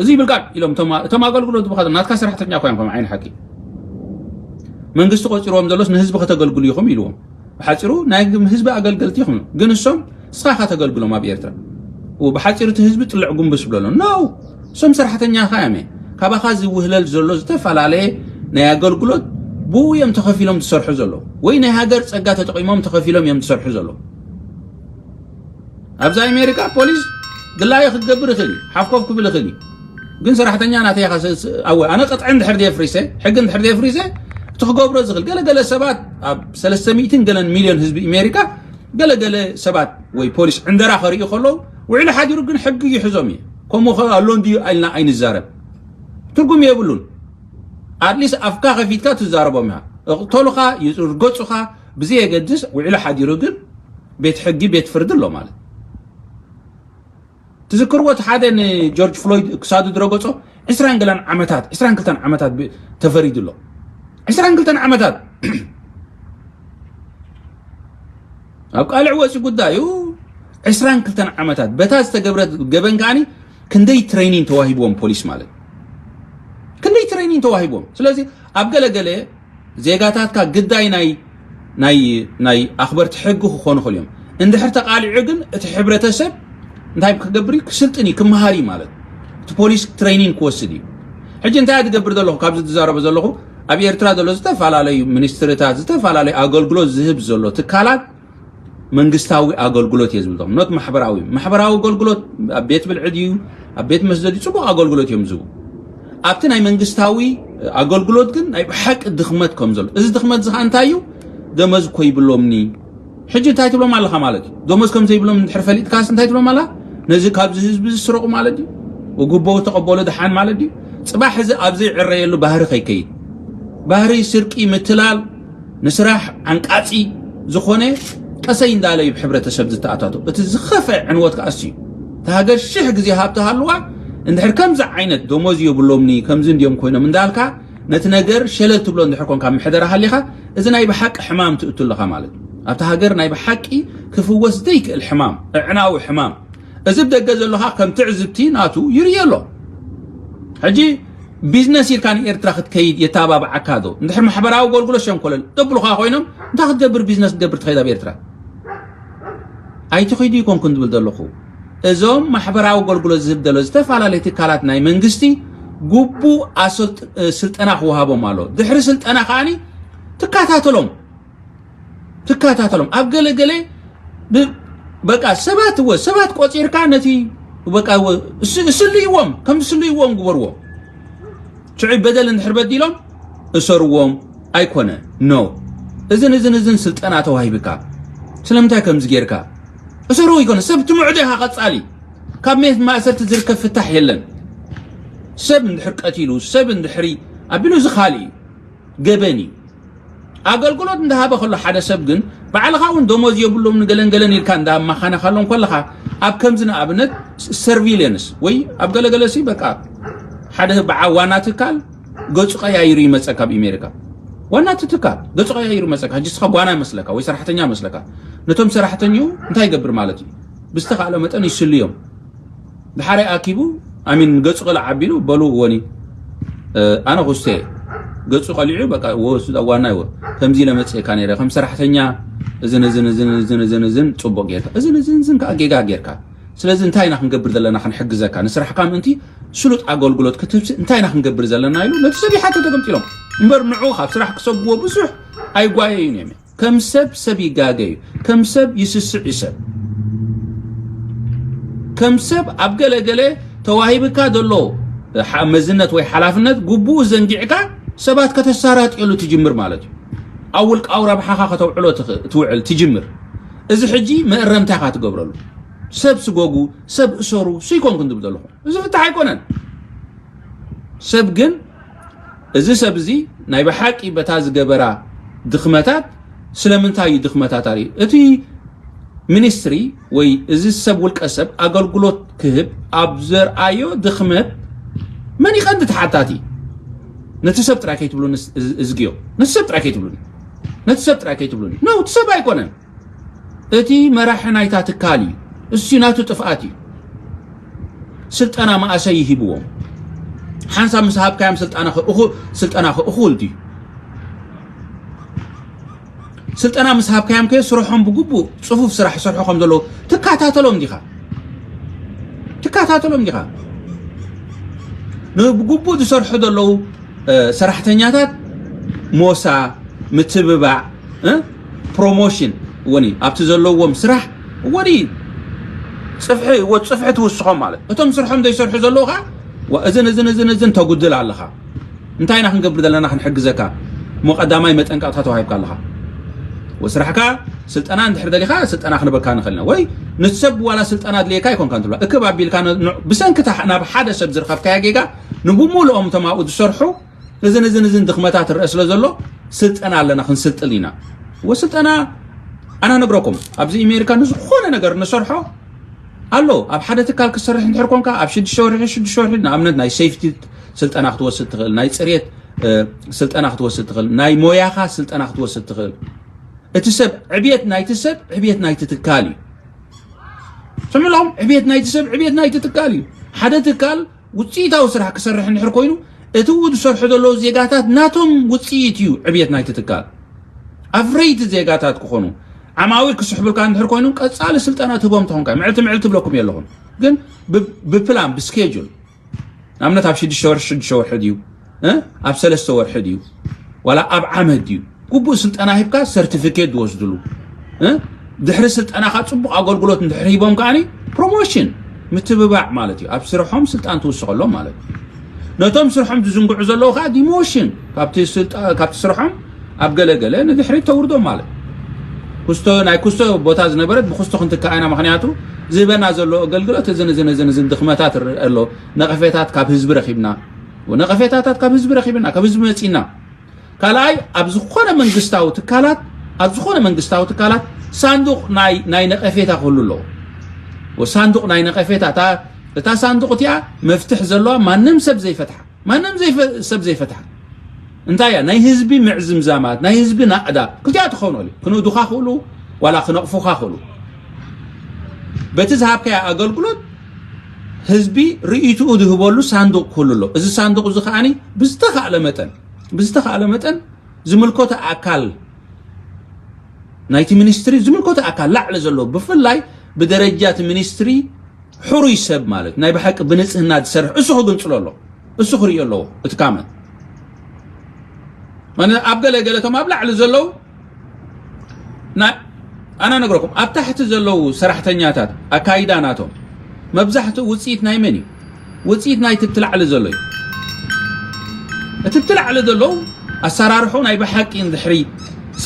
እዚ ይብል ቃል ኢሎም እቶም ኣገልግሎት ዝብኻ ናትካ ሰራሕተኛ እኳ እዮም ከም ዓይኒ ሓቂ መንግስቲ ቆፂርዎም ዘሎስ ንህዝቢ ከተገልግሉ ኢኹም ኢልዎም። ብሓፂሩ ናይ ህዝቢ ኣገልገልቲ ኢኹም ግን እሶም ንስኻ ኢኻ ተገልግሎም ኣብ ኤርትራ። ብሓፂሩ እቲ ህዝቢ ጥልዕ ጉንብስ ብለሎ ነው እሶም ሰራሕተኛኻ እዮም። ካባኻ ዝውህለል ዘሎ ዝተፈላለየ ናይ ኣገልግሎት ብኡ እዮም ተኸፊሎም ዝሰርሑ ዘለዉ ወይ ናይ ሃገር ፀጋ ተጠቒሞም ተኸፊሎም እዮም ዝሰርሑ ዘለዉ። ኣብዚ ኣሜሪካ ፖሊስ ግላዩ ክትገብር ይኽእል እዩ፣ ሓፍኮፍ ክብል ይኽእል እዩ። ግን ሰራሕተኛ ናተይ ኢኻ። ኣነ ቅጥዒ እንድሕር ደየፍሪሰ፣ ሕጊ እንድሕር ደየፍሪሰ እቲ ክገብሮ ዝኽእል ገለገለ ሰባት ኣብ ሰለስተ ሚእትን ገለን ሚልዮን ህዝቢ ኣሜሪካ ገለገለ ሰባት ወይ ፖሊስ ዕንደራ ከርእዩ ከለዉ ውዕሊ ሓዲሩ ግን ሕጊ ይሕዞም እዩ። ከምኡ ከ ኣሎ እንድዩ ኢልና ኣይንዛረብ። ትርጉም የብሉን። ኣትሊስት ኣፍካ ከፊትካ ትዛረቦም ኢኻ። እቕተሉኻ፣ ይርገጹኻ፣ ብዘየገድስ ውዕሊ ሓዲሩ ግን ቤት ሕጊ ቤት ፍርዲ ኣሎ ማለት። ትዝክርዎ እቲ ሓደ ንጆርጅ ፍሎይድ ክሳዱ ዝረገጾ ዕስራን ገለን ዓመታት፣ ዕስራን ክልተን ዓመታት ተፈሪዱ ኣሎ። ዕስራን ክልተን ዓመታት ኣብ ቃልዕ ወፂ ጉዳዩ ዕስራን ክልተን ዓመታት በታ ዝተገብረት ገበን ከዓኒ ክንደይ ትሬኒን ተዋሂብዎም ፖሊስ ማለት ክንደይ ትሬኒን ተዋሂብዎም። ስለዚ ኣብ ገለገለ ዜጋታትካ ግዳይ ናይ ናይ ናይ ኣኽበርቲ ሕጊ ክኾኑ ይኽእሉ እዮም። እንድሕር ተቃሊዑ ግን እቲ ሕብረተሰብ እንታይ ክገብር እዩ? ክስልጥን እዩ፣ ክመሃር እዩ ማለት እቲ ፖሊስ ትሬኒን ክወስድ እዩ። ሕጂ እንታይ ዝገብር ዘለኹ ካብዚ ዝዛረበ ዘለኹ ኣብ ኤርትራ ዘሎ ዝተፈላለዩ ሚኒስትርታት ዝተፈላለዩ ኣገልግሎት ዝህብ ዘሎ ትካላት መንግስታዊ ኣገልግሎት እየ ዝብልቶም ኖት ማሕበራዊ ማሕበራዊ ኣገልግሎት ኣብ ቤት ብልዒ ድዩ ኣብ ቤት መስደድ ጽቡቕ ኣገልግሎት እዮም ዝህቡ። ኣብቲ ናይ መንግስታዊ ኣገልግሎት ግን ናይ ብሓቂ ድኽመት ከም ዘሎ እዚ ድኽመት ዝኻ እንታይ እዩ? ደመዝ እኮ ይብሎምኒ። ሕጂ እንታይ ትብሎም ኣለኻ ማለት እዩ? ደሞዝ ከም ዘይብሎም እንድሕር ፈሊጥካስ እንታይ ትብሎም ኣላ? ነዚ ካብዚ ህዝቢ ዝስረቑ ማለት ድዩ? ወጉቦ ተቐበሉ ድሓን ማለት ድዩ? ጽባሕ እዚ ኣብ ዘይዕረየሉ ባህሪ ከይከይድ ባህሪ ስርቂ ምትላል ንስራሕ ዓንቃጺ ዝኾነ ቀሰይ እንዳለ እዩ ብሕብረተሰብ ዝተኣታቶ። እቲ ዝኸፈ ዕንወት ከኣስ እዩ። እቲ ሃገር ሽሕ ግዜ ሃብቲ ሃልዋ እንድሕር ከምዚ ዓይነት ደሞዝ የብሎምኒ ከምዚ እንዲዮም ኮይኖም እንዳልካ ነቲ ነገር ሸለል ትብሎ እንድሕር ኮንካ ምሕደራ ሃሊኻ እዚ ናይ ብሓቂ ሕማም ትእቱ ኣለኻ ማለት እዩ። ኣብቲ ሃገር ናይ ብሓቂ ክፍወስ ዘይክእል ሕማም፣ እዕናዊ ሕማም። እዚ ብደገ ዘለኻ ከም ትዕዝብቲ ናቱ ይርእዮ ኣሎ። ሕጂ ቢዝነስ ኢልካ ንኤርትራ ክትከይድ የተባብዓካ ዶ? እንድሕር ማሕበራዊ ኣገልግሎት ሸንኮለል ደብሉኻ ኮይኖም እንታይ ክትገብር ቢዝነስ ክትገብር ትኸይድ ኣብ ኤርትራ? ኣይትኺዱ ይኮንኩን ዝብል ዘለኹ። እዞም ማሕበራዊ ኣገልግሎት ዝህብ ዘሎ ዝተፈላለዩ ትካላት ናይ መንግስቲ ግቡእ ኣሰልጥ- ስልጠና ክወሃቦም ኣሎ። ድሕሪ ስልጠና ከዓኒ ትከታተሎም ትከታተሎም ኣብ ገለ ገለ በቃ ሰባት እወ ሰባት ቆፂርካ ነቲ በቃ እወ እስ- እስልይዎም ከም ዝስልይዎም ግበርዎም። ሽዑ በደል እንድሕር በዲሎም እሰርዎም ኣይኮነ ኖ እዝን እዝን እዝን ስልጠና ተዋሂብካ ስለምንታይ ከምዚ ጌርካ እሰሩ ይኮነ ሰብ ትምዕዶ ኢኻ ቀፃሊ ካብ ቤት ማእሰርቲ ዝርከብ ፍታሕ የለን። ሰብ እንድሕር ቀቲሉ ሰብ እንድሕሪ ኣቢሉ እዚ ካልእ እዩ ገበን እዩ። ኣገልግሎት እንዳሃበ ከሎ ሓደ ሰብ ግን ባዕልኻ እውን ደሞዝ የብሎም ንገለን ገለን ኢልካ እንዳማኻነኻሎም ከለኻ ኣብ ከምዚ ንኣብነት ሰርቪለንስ ወይ ኣብ ገለገለ ሲ በቃ ሓደ በዓ ዋና ትካል ገፁ ቀያይሩ ይመፀካ ኣብ ኣሜሪካ ዋና እቲ ትካል ገፁ ቀያይሩ ይመፀካ ሕጂ ስኻ ጓና መስለካ ወይ ሰራሕተኛ መስለካ ነቶም ሰራሕተኛኡ እንታይ ይገብር ማለት እዩ ብዝተኻእለ መጠን ይስልዮም ድሓረይ ኣኪቡ ኣሚን ገፁ ቅልዕ ኣቢሉ በሉ ወኒ ኣነ ኩስተ ገፁ ቀሊዑ በቃ ወሱ ዋና ይወ ከምዚ ኢለ መፅእካ ነይረ ከም ሰራሕተኛ እዝን እዝን እዝን እዝን እዝን እዝን ፅቡቅ ጌርካ እዝን እዝን እዝን ከዓ ጌጋ ጌርካ ስለዚ እንታይ ኢና ክንገብር ዘለና ክንሕግዘካ ንስራሕካ ምእንቲ ስሉጥ ኣገልግሎት ክትህብሲ እንታይ ኢና ክንገብር ዘለና ኢሉ ነቲ ሰብ ይሓቶ ተገምጢሎም እምበር ንዑ ካብ ስራሕ ክሰግዎ ብዙሕ ኣይጓየዩን እዮም ከም ሰብ ሰብ ይጋገ እዩ። ከም ሰብ ይስስዕ እዩ ሰብ። ከም ሰብ ኣብ ገለ ገለ ተዋሂብካ ዘሎ መዝነት ወይ ሓላፍነት ግቡኡ ዘንጊዕካ ሰባት ከተሳራጥየሉ ትጅምር ማለት እዩ። ኣብ ውልቃዊ ረብሓኻ ከተውዕሎ ትውዕል ትጅምር። እዚ ሕጂ መእረምታ ኢኻ ትገብረሉ። ሰብ ስጎጉ፣ ሰብ እሰሩ፣ ስይኮንኩ ንትብል ዘለኹ እዚ ፍታሕ ኣይኮነን። ሰብ ግን እዚ ሰብ እዚ ናይ ብሓቂ በታ ዝገበራ ድኽመታት ስለምንታይ እዩ ድኽመታት ኣርኢ እቲ ሚኒስትሪ ወይ እዚ ሰብ ውልቀ ሰብ ኣገልግሎት ክህብ ኣብ ዘርኣዮ ድኽመት መን ይቐንዲ ተሓታቲ? ነቲ ሰብ ጥራይ ከይትብሉኒ፣ እዝግዮ፣ ነቲ ሰብ ጥራይ ከይትብሉኒ፣ ነቲ ሰብ ጥራይ ከይትብሉኒ። ኖ፣ እቲ ሰብ ኣይኮነን። እቲ መራሒ ናይታ ትካል እዩ። እሱ ናቱ ጥፍኣት እዩ። ስልጠና መኣሰይ ይሂብዎም። ሓንሳብ ምስ ሃብካዮም ስልጠና እኹል ድዩ? ስልጠና ምስ ሃብካዮም ከ ስርሖም ብግቡእ ጽፉፍ ስራሕ ይሰርሑ ከም ዘለዉ ትከታተሎም ዲኻ? ትከታተሎም ዲኻ? ንብግቡእ ዝሰርሑ ዘለዉ ሰራሕተኛታት ሞሳ፣ ምትብባዕ፣ ፕሮሞሽን ወኒ ኣብቲ ዘለዎም ስራሕ ወኒ ጽፍሒ ወ ጽፍሒ ትውስኾም ማለት እቶም ስርሖም ዘይሰርሑ ዘለዉ ኸዓ እዝን እዝን እዝን እዝን ተጉድል ኣለኻ። እንታይ ኢና ክንገብር ዘለና ክንሕግዘካ? እሞ ቀዳማይ መጠንቀቕታ ተዋሂብካ ኣለኻ። ወስራሕካ ስልጠና እንድሕር ደሊኻ ስልጠና ክንበካ ንኽእል ኢና። ወይ ንሰብ ዋላ ስልጠና ድልየካ ኣይኮንካ እንትብላ እክብ ኣቢልካ ብሰንክታ ናብ ሓደ ሰብ ዝረኸብካያ ጌጋ ንብሙሉኦም እቶም ኣብኡ ዝሰርሑ እዝን እዝን እዝን ድኽመታት ንርአ ስለ ዘሎ ስልጠና ኣለና ክንስልጥል ኢና። ወስልጠና ኣና ነግረኩም ኣብዚ ኣሜሪካ ንዝኾነ ነገር ንሰርሖ ኣሎ። ኣብ ሓደ ትካል ክትሰርሕ እንድሕር ኮንካ ኣብ ሽዱሽተ ወርሒ ሽዱሽተ ወርሒ ንኣብነት ናይ ሴፍቲ ስልጠና ክትወስድ ትኽእል፣ ናይ ፅሬት ስልጠና ክትወስድ ትኽእል፣ ናይ ሞያኻ ስልጠና ክትወስድ ትኽእል። እቲ ሰብ ዕብየት ናይቲ ሰብ ዕብየት ናይቲ ትካል እዩ። ስምዕሎም ዕብየት ናይቲ ሰብ ዕብየት ናይቲ ትካል እዩ። ሓደ ትካል ውፅኢታዊ ስራሕ ክሰርሕ እንድሕር ኮይኑ እቲ ዝሰርሑ ዘለዉ ዜጋታት ናቶም ውፅኢት እዩ ዕብየት ናይቲ ትካል። ኣፍረይቲ ዜጋታት ክኾኑ ዓማዊል ክስሕቡልካ እንድሕር ኮይኑ ቀፃሊ ስልጠና ትህቦም ተኾንካ ምዕልቲ ምዕልቲ ትብለኩም የለኹም። ግን ብፕላን ብስኬጁል ንኣብነት ኣብ ሽዱሽተ ወርሒ ሽዱሽተ ወርሒ ድዩ ኣብ ሰለስተ ወርሒ ድዩ ዋላ ኣብ ዓመት ድዩ ግቡእ ስልጠና ሂብካ ሰርቲፊኬት ዝወስድሉ ድሕሪ ስልጠናኻ ፅቡቕ ኣገልግሎት እንድሕር ሂቦም ከዓኒ ፕሮሞሽን ምትብባዕ ማለት እዩ። ኣብ ስርሖም ስልጣን ትውስኸሎም ማለት እዩ። ነቶም ስርሖም ዝዝንግዑ ዘለዉ ከዓ ዲሞሽን ካብቲ ስርሖም ኣብ ገለገለ ንድሕሪት ተውርዶም ማለት ኩስቶ ናይ ኩስቶ ቦታ ዝነበረት ብኩስቶ ክንትክኣ ኢና። ምክንያቱ ዝህበና ዘሎ ኣገልግሎት እዝን እዝን እዝን እዝን ድኽመታት ርእ ኣሎ። ነቐፌታት ካብ ህዝቢ ረኺብና ነቐፌታታት ካብ ህዝቢ ረኺብና ካብ ህዝቢ መፂና ካልኣይ ኣብ ዝኾነ መንግስታዊ ትካላት ኣብ ዝኾነ መንግስታዊ ትካላት ሳንዱቕ ናይ ናይ ነቐፌታ ክህሉ ኣለዎ። ሳንዱቕ ናይ ነቐፌታ እታ ሳንዱቕ እቲኣ መፍትሕ ዘለዋ ማንም ሰብ ዘይፈትሓ ማንም ሰብ ዘይፈትሓ እንታይ እያ ናይ ህዝቢ ምዕዝምዛማት ናይ ህዝቢ ናእዳ ክልቲኣ ትኸውን ሉ ክንእዱኻ ክእሉ ዋላ ክነቕፉኻ ክእሉ በቲ ዝሃብካያ ኣገልግሎት ህዝቢ ርእይትኡ ዝህበሉ ሳንዱቕ ክህሉ ኣሎ። እዚ ሳንዱቕ እዚ ከዓኒ ብዝተኻእለ መጠን ብዝተኻእለ መጠን ዝምልከቶ ኣካል ናይቲ ሚኒስትሪ ዝምልከቶ ኣካል ላዕሊ ዘሎ ብፍላይ ብደረጃ እቲ ሚኒስትሪ ሕሩይ ሰብ ማለት ናይ ብሓቂ ብንፅህና ዝሰርሕ እሱ ክግንፅሎ ኣሎ እሱ ክርእዮ ኣለዎ እቲ ካመን ኣብ ገለ ገለቶም ኣብ ላዕሊ ዘለዉ ኣነ ነግረኩም ኣብ ታሕቲ ዘለዉ ሰራሕተኛታት ኣካይዳ ናቶም መብዛሕትኡ ውፅኢት ናይ መን እዩ? ውፅኢት ናይ ትብቲ ላዕሊ ዘሎ እዩ። እቲ ብቲ ላዕሊ ዘለዉ ኣሰራርሑ ናይ ብሓቂ እንድሕሪ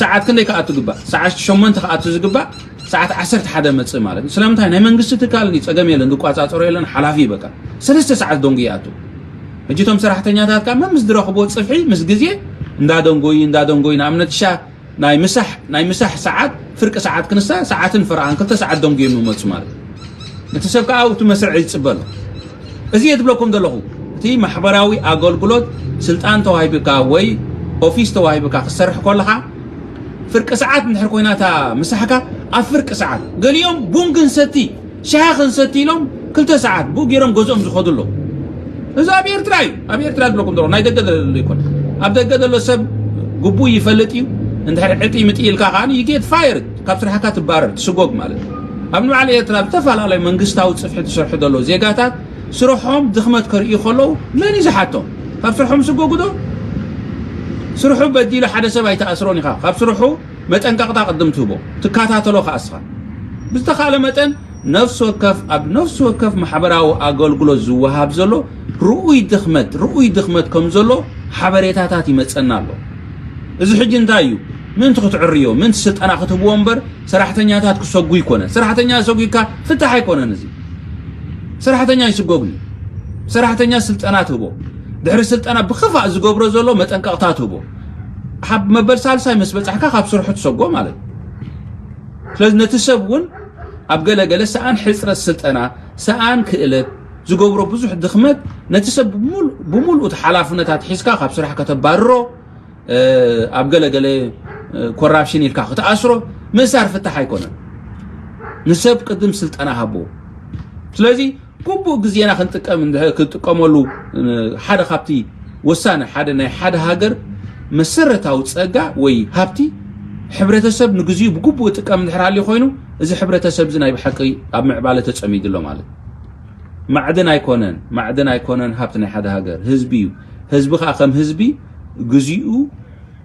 ሰዓት ክንደይ ክኣቱ ግባእ? ሰዓት ሸሞንተ ክኣቱ ዝግባእ ሰዓት ዓሰርተ ሓደ መፅእ ማለት እዩ። ስለምንታይ ናይ መንግስቲ ትካል እዩ ፀገም የለን ዝቋፃፀሮ የለን ሓላፊ እዩ በቃ ሰለስተ ሰዓት ደንጉ ይኣቱ። ሕጂ እቶም ሰራሕተኛታት ከዓ መምስ ዝረኽብዎ ፅፍሒ ምስ ግዜ እንዳደንጎዩ እንዳደንጎዩ ንኣብነት ሻ ናይ ምሳሕ ናይ ምሳሕ ሰዓት ፍርቂ ሰዓት ክንሳ ሰዓትን ፍርቓን ክልተ ሰዓት ደንጉዮም ይመፁ ማለት እዩ። እቲ ሰብ ከዓ ኣብቲ መስርዕ ይፅበ ኣሎ። እዚ እየ ትብለኩም ዘለኹ እቲ ማሕበራዊ ኣገልግሎት ስልጣን ተዋሂብካ ወይ ኦፊስ ተዋሂብካ ክትሰርሕ ከለኻ ፍርቂ ሰዓት እንድሕር ኮይና እታ ምሳሕካ ኣብ ፍርቂ ሰዓት ገሊኦም ቡን ክንሰቲ ሻሂ ክንሰቲ ኢሎም ክልተ ሰዓት ብኡ ገይሮም ገዝኦም ዝኸዱ ኣለዉ። እዚ ኣብ ኤርትራ እዩ። ኣብ ኤርትራ ዝብለኩም ዘሎ ናይ ደገ ዘሎ ይኮን ኣብ ደገ ዘሎ ሰብ ግቡእ ይፈልጥ እዩ። እንድሕር ዕጢ ምጢ ኢልካ ከዓ you get fired ካብ ስራሕካ ትባረር ትስጎግ ማለት እዩ። ኣብ ንባዕሊ ኤርትራ ዝተፈላለዩ መንግስታዊ ፅፍሒ ትሰርሑ ዘለዉ ዜጋታት ስርሖም ድኽመት ከርእዩ ከለዉ መን እዩ ዝሓቶም? ካብ ስርሖም ስጎጉ ዶ? ስርሑ በዲሉ ሓደ ሰብ ኣይተኣስሮን ኢኻ ካብ ስርሑ መጠንቀቕታ ቅድም ትህቦ፣ ትከታተሎ ከኣ እስኻ። ብዝተኻእለ መጠን ነፍሲ ወከፍ፣ ኣብ ነፍሲ ወከፍ ማሕበራዊ ኣገልግሎት ዝወሃብ ዘሎ ርኡይ ድኽመት፣ ርኡይ ድኽመት ከም ዘሎ ሓበሬታታት ይመጸና ኣሎ። እዚ ሕጂ እንታይ እዩ? ምእንቲ ክትዕርዮ፣ ምእንቲ ስልጠና ክትህብዎ እምበር ሰራሕተኛታት ክሰጉ ይኮነን። ሰራሕተኛ ሰጉካ ፍታሕ ኣይኮነን እዚ። ሰራሕተኛ ይስጎግኒ። ሰራሕተኛ ስልጠና ትህቦ። ድሕሪ ስልጠና ብኽፋእ ዝገብሮ ዘሎ መጠንቀቕታ ትህቦ። ካብ መበል ሳልሳይ ምስ በጻሕካ ካብ ስርሑ ትሰጎ ማለት እዩ። ስለዚ ነቲ ሰብ እውን ኣብ ገለ ገለ ሰኣን ሕጽረት ስልጠና፣ ሰኣን ክእለት ዝገብሮ ብዙሕ ድኽመት ነቲ ሰብ ብምሉ-፣ ብምሉእ እቲ ሓላፍነታት ሒዝካ ካብ ስራሕ ከተባርሮ፣ እ፣ ኣብ ገለ ገለ፣ እ፣ ኮራፕሽን ኢልካ ክትኣስሮ ምእሳር ፍታሕ ኣይኮነን። ንሰብ ቅድም ስልጠና ሃቦ። ስለዚ ግቡእ ግዜና ክንጥቀም እንድሕር፣ ክንጥቀመሉ፣ እ፣ ሓደ ካብቲ ወሳኒ፣ ሓደ ናይ ሓደ ሃገር መሰረታዊ ጸጋ ወይ ሃብቲ፣ ሕብረተሰብ ንግዚኡ ብግቡእ ጥቀም እንድሕር ሃልዩ ኮይኑ፣ እዚ ሕብረተሰብ እዚ ናይ ብሓቂ ኣብ ምዕባለ ተጸሚዱ ኣሎ ማለት። ማዕድን ኣይኮነን፣ ማዕድን ኣይኮነን ሃብቲ ናይ ሓደ ሃገር፣ ህዝቢ እዩ። ህዝቢ ከኣ ከም ህዝቢ ግዚኡ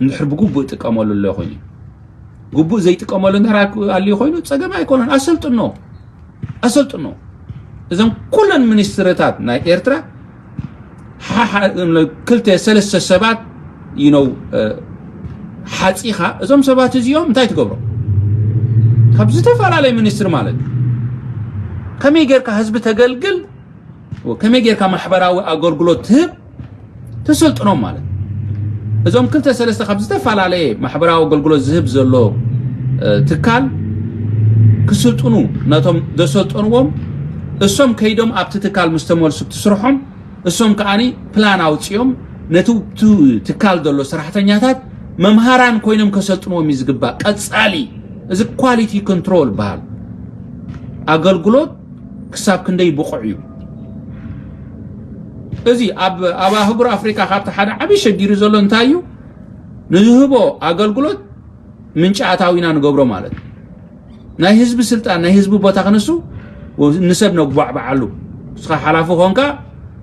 እንድሕር ብግቡእ ጥቀመሉ ኣሎ ኮይኑ፣ ግቡእ ዘይጥቀመሉ እንድሕር ኣልዩ ኮይኑ ጸገም ኣይኮነን። ኣሰልጥኖ፣ ኣሰልጥኖ። እዞም ኩለን ሚኒስትርታት ናይ ኤርትራ ሓ-፣ ሓ-፣ ክልተ ሰለስተ ሰባት፣ you know፣ እ፣ ሓጺኻ፣ እዞም ሰባት እዚኦም እንታይ ትገብሮ? ካብ ዝተፈላለየ ሚኒስትሪ ማለት ከመይ ጌርካ ህዝቢ ተገልግል፣ ከመይ ጌርካ ማሕበራዊ ኣገልግሎት ትህብ፣ ተሰልጥኖም ማለት። እዞም ክልተ ሰለስተ ካብ ዝተፈላለየ ማሕበራዊ ኣገልግሎት ዝህብ ዘሎ፣ እ፣ ትካል ክስልጥኑ፣ ነቶም ዘሰልጠንዎም እሶም ከይዶም ኣብቲ ትካል ምስ ተመልሱ እቲ ስርሖም፣ እሶም ከኣኒ ፕላን ኣውጺኦም ነቲ፣ እቲ ትካል ዘሎ ሰራሕተኛታት መምሃራን ኮይኖም ከሰልጥንዎም እዩ ዝግባእ። ቀጻሊ፣ እዚ ኳሊቲ ኮንትሮል ይበሃል። ኣገልግሎት ክሳብ ክንደይ ብቑዕ እዩ? እዚ ኣብ፣ ኣብ ኣህጉር ኣፍሪቃ ካብቲ ሓደ ዓቢ ሸጊሩ ዘሎ እንታይ እዩ? ንዝህቦ ኣገልግሎት ምንጪ ኣታዊና ንገብሮ ማለት እዩ። ናይ ህዝቢ ስልጣን፣ ናይ ህዝቢ ቦታ ክንሱ፣ ንሰብ ነጓዕባዓሉ። ንስኻ ሓላፊ ኾንካ፣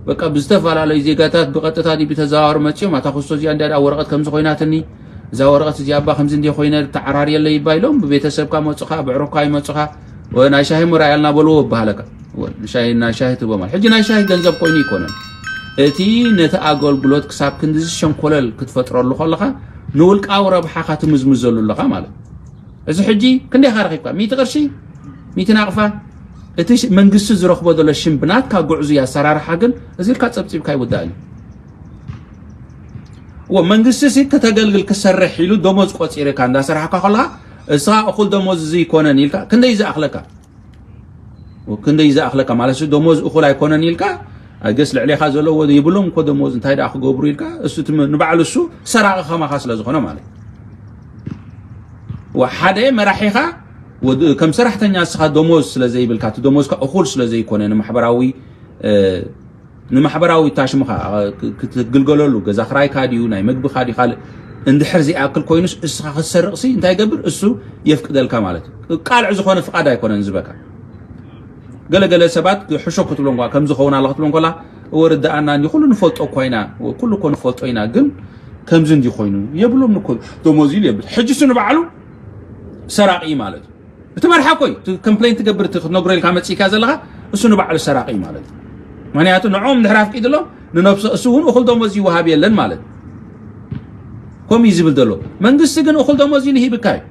በቃ ብዝተፈላለዩ ዜጋታት ብቐጥታ ድዩ ብተዘዋዋሪ መጺኦም፣ ኣታ ክስቶ እዚኣ እንድያ ደኣ ወረቐት ከምዚ ኮይናትኒ፣ እዛ ወረቐት እዚኣ እባ ከምዚ እንድየ ኮይነ፣ ተዓራርየለይ እባ ኢሎም፣ ብቤተሰብካ መጹኻ፣ ብዕሩኽካ ይመጹኻ፣ ወ-፣ ናይ ሻሂ ምርኣያ እናበልዎ ይበሃለካ። ወ-፣ ሻሂ፣ ናይ ሻሂ ትህቦ ማለት። ሕጂ ናይ ሻሂ ገንዘብ ኮይኑ ኣይኮነን። እቲ ነቲ ኣገልግሎት ክሳብ ክንድዚ ሸንኮለል ክትፈጥረሉ ከለኻ፣ ንውልቃዊ ረብሓኻ ትምዝምዘሉ ኣለኻ ማለት። እዚ ሕጂ ክንደይኻ ረኺብካ? ሚእቲ ቅርሺ? ሚእቲ ናቕፋ? እቲ ሽ-፣ መንግስቲ ዝረኽቦ ዘሎ ሽም ብናትካ ጉዕዙይ ኣሰራርሓ ግን እዚ ኢልካ ጸብጺብካ ኣይውዳእን እዩ። እዎ፣ መንግስቲ ሲ ከተገልግል ክሰርሕ ኢሉ ደሞዝ ቆጺርካ እንዳሰራሕካ ከለኻ፣ እስኻ እኹል ደሞዝ እዚ ይኮነን ኢልካ፣ ክንደይ ዝኣኽለካ? ክንደይ ዝኣኽለካ ማለት ደሞዝ እኹል ኣይኮነን ኢልካ፣ ኣገስ ልዕሌኻ ዘለዎ ይብሎም እኮ ደሞዝ እንታይ ደኣ ክገብሩ ኢልካ፣ እሱ እቲ ም-፣ ንባዕሉ እሱ ሰራቒ ከማኻ ስለ ዝኾነ ማለት። ወ-፣ ሓደ መራሒኻ ወድ-፣ ከም ሰራሕተኛ እስኻ ደሞዝ ስለ ዘይብልካ፣ እቲ ደሞዝካ እኹል ስለ ዘይኮነ ንማሕበራዊ፣ እ፣ ንማሕበራዊ ታሽምኻ፣ እ፣ ክ-፣ ክትግልገለሉ፣ ገዛ ክራይካ ድዩ፣ ናይ መግብኻ ድዩ፣ ካልእ እንድሕር ዘይኣክል ኮይኑስ እስኻ ክትሰርቕሲ እንታይ ይገብር? እሱ የፍቅደልካ ማለት እዩ። ቃልዕ ዝኾነ ፍቓድ ኣይኮነን ዝበካ። ገለገለ ሰባት ሕሾ ክትብሎም ኳ፣ ከምዚ ኸውን ኣሎ ክትብሎም ኮላ፣ እወ ርድኣና እንዲ፣ ኩሉ ንፈልጦ እኳ ኢና፣ ኩሉ እኮ ንፈልጦ ኢና፣ ግን ከምዚ እንዲ ኮይኑ የብሎም እኮ ደሞዝ ኢሉ የብል። ሕጂ እሱ ንባዕሉ ሰራቒ ማለት እዩ። እቲ መርሓ እኮ እዩ፣ እቲ ኮምፕሌን ትገብር፣ እቲ ክትነግሮ ኢልካ መጺእካ ዘለኻ፣ እሱ ንባዕሉ ሰራቒ ማለት እዩ። ምኽንያቱ ንዕኦም እንድሕር ኣፍቂድሎም፣ ንነብሶ እሱ እውን እኹል ደሞዝ ይወሃብ የለን ማለት እዩ። ከምኡ እዩ ዝብል ዘሎ። መንግስቲ ግን እኹል ደሞዝ ኢሉ ሂብካ እዩ።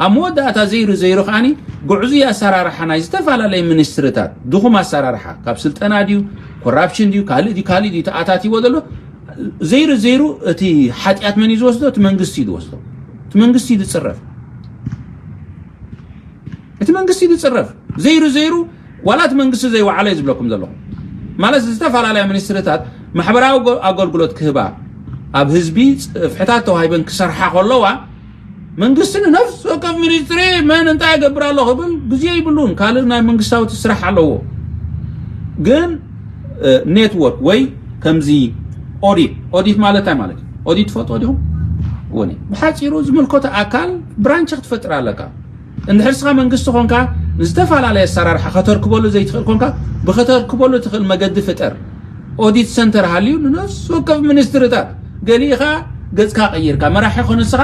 ኣብ መወዳእታ ዘይሩ ዘይሩ ከኣኒ ጉዕዙይ ኣሰራርሓ ናይ ዝተፈላለየ ሚኒስትርታት፣ ድኹም ኣሰራርሓ፣ ካብ ስልጠና ድዩ፣ ኮራፕሽን ድዩ፣ ካልእ ድዩ፣ ካልእ ድዩ ተኣታቲዎ ዘሎ፣ ዘይሩ ዘይሩ እቲ ሓጢኣት መን እዩ ዝወስዶ? እቲ መንግስቲ እዩ ዝወስዶ። እቲ መንግስቲ እዩ ዝጽረፍ። እቲ መንግስቲ እዩ ዝጽረፍ። ዘይሩ ዘይሩ ዋላ እቲ መንግስቲ ዘይወዓለ እዩ ዝብለኩም ዘለኹ። ማለት ዝተፈላለያ ሚኒስትርታት ማሕበራዊ ኣጎ-፣ ኣገልግሎት ክህባ፣ ኣብ ህዝቢ ጽፍሕታት ተዋሂበን ክሰርሓ ከለዋ፣ መንግስቲ ንነፍሲ ወከፍ ሚኒስትሪ መን እንታይ ይገብር ኣሎ ክብል ግዜ ይብሉን፣ ካልእ ናይ መንግስታዊ ስራሕ ኣለዎ። ግን፣ እ፣ ኔትወርክ ወይ ከምዚ ኦዲት፣ ኦዲት ማለት እንታይ ማለት እዩ? ኦዲት ትፈልጥዎ ዲኹም? ወኒ ብሓጺሩ ዝምልከቶ ኣካል ብራንች ክትፈጥር ኣለካ። እንድሕር ስኻ መንግስቲ ኮንካ፣ ንዝተፈላለየ ኣሰራርሓ ከተርክበሉ ዘይትኽእል ኮንካ፣ ብኸተርክበሉ ትኽእል መገዲ ፍጠር። ኦዲት ሰንተር ሃልዩ ንነፍሲ ወከፍ ሚኒስትርታት፣ ገሊእኻ ገጽካ ቀይርካ፣ መራሒ ኮነ ንስኻ፣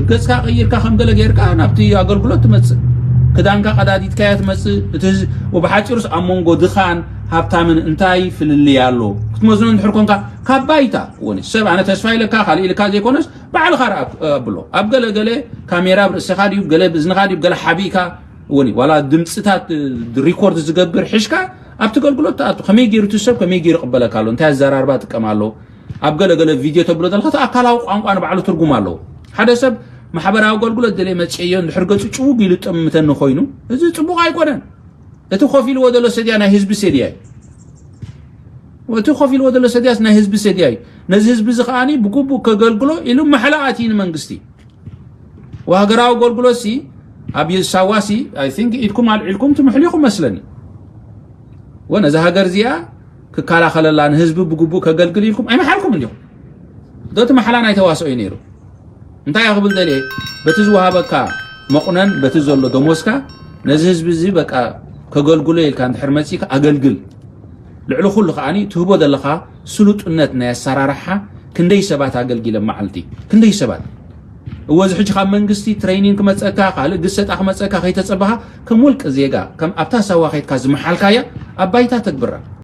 ገጽካ ቀይርካ ከም ገለ ጌርካ ናብቲ ኣገልግሎት ትመጽእ። ክዳንካ ቀዳዲትካያ ትመጽእ። እቲ ህዝ-፣ ወብሓጺሩስ ኣብ መንጎ ድኻን ሃብታምን እንታይ ፍልልይ ኣሎ? ክትመዝኖ እንድሕር ኮንካ ካብ ባይታ፣ ወኒ ሰብ ኣነ ተስፋ ኢለካ ካልእ ኢልካ ዘይኮነስ ባዕልኻ ርኣ ኣብሎ። ኣብ ገለ ገለ ካሜራ ኣብ ርእስኻ ድዩ፣ ገለ ብእዝንኻ ድዩ፣ ገለ ሓቢእካ፣ ወኒ ዋላ ድምጽታት ሪኮርድ ዝገብር ሒሽካ ኣብቲ ገልግሎት ትኣቱ። ከመይ ገይሩ እቲ ሰብ ከመይ ገይሩ ይቕበለካ ኣሎ? እንታይ ኣዘራርባ ጥቀም ኣሎ? ኣብ ገለ ገለ ቪድዮ ተብሎ ዘለኻ እቲ ኣካላዊ ቋንቋ ንባዕሉ ትርጉም ኣለዎ። ሓደ ሰብ ማሕበራዊ ኣገልግሎት ደልየ መጽየዮ እንድሕር ገጹ ጭውግ ኢሉ ጠምተኒ ኮይኑ፣ እዚ ጽቡቕ ኣይኮነን። እቲ ኮፍ ኢልዎ ዘሎ ሰድያ ናይ ህዝቢ ሰድያ እዩ። እቲ ኮፍ ኢልዎ ዘሎ ሰድያስ ናይ ህዝቢ ሰድያ እዩ። ነዚ ህዝቢ እዚ ከኣኒ ብግቡእ ከገልግሎ ኢሉ ማሕላ ኣትዩ ንመንግስቲ። ወሃገራዊ ኣገልግሎት ሲ ኣብ ሳዋ ሲ፣ I think፣ ኢድኩም ኣልዒልኩም ትምሕሉ ኢኹም መስለኒ። ወ ነዛ ሃገር እዚኣ ክከላኸለላ ንህዝቢ ብግቡእ ከገልግል ኢልኩም ኣይመሓልኩም እንዲኹም። ዶ እቲ ማሕላ ናይ ተዋስኦ እዩ ነይሩ? እንታይ እያ ክብል ደልየ? በቲ ዝወሃበካ መቑነን በቲ ዘሎ ደሞዝካ ነዚ ህዝቢ እዚ በቃ ከገልግሎ ኢልካ እንድሕር መጺእካ ኣገልግል። ልዕሊ ኩሉ ከኣኒ ትህቦ ዘለኻ ስሉጥነት ናይ ኣሰራርሓ ክንደይ ሰባት ኣገልጊለ መዓልቲ? ክንደይ ሰባት? እወ፣ እዚ ሕጂ ካብ መንግስቲ ትሬኒንግ ክመጸካ፣ ካልእ ግሰጣ ክመጸካ ከይተጸበኻ፣ ከም ውልቂ ዜጋ፣ ከም ኣብታ ሳዋ ከይድካ ዝመሓልካያ ኣብ ባይታ ተግብራ።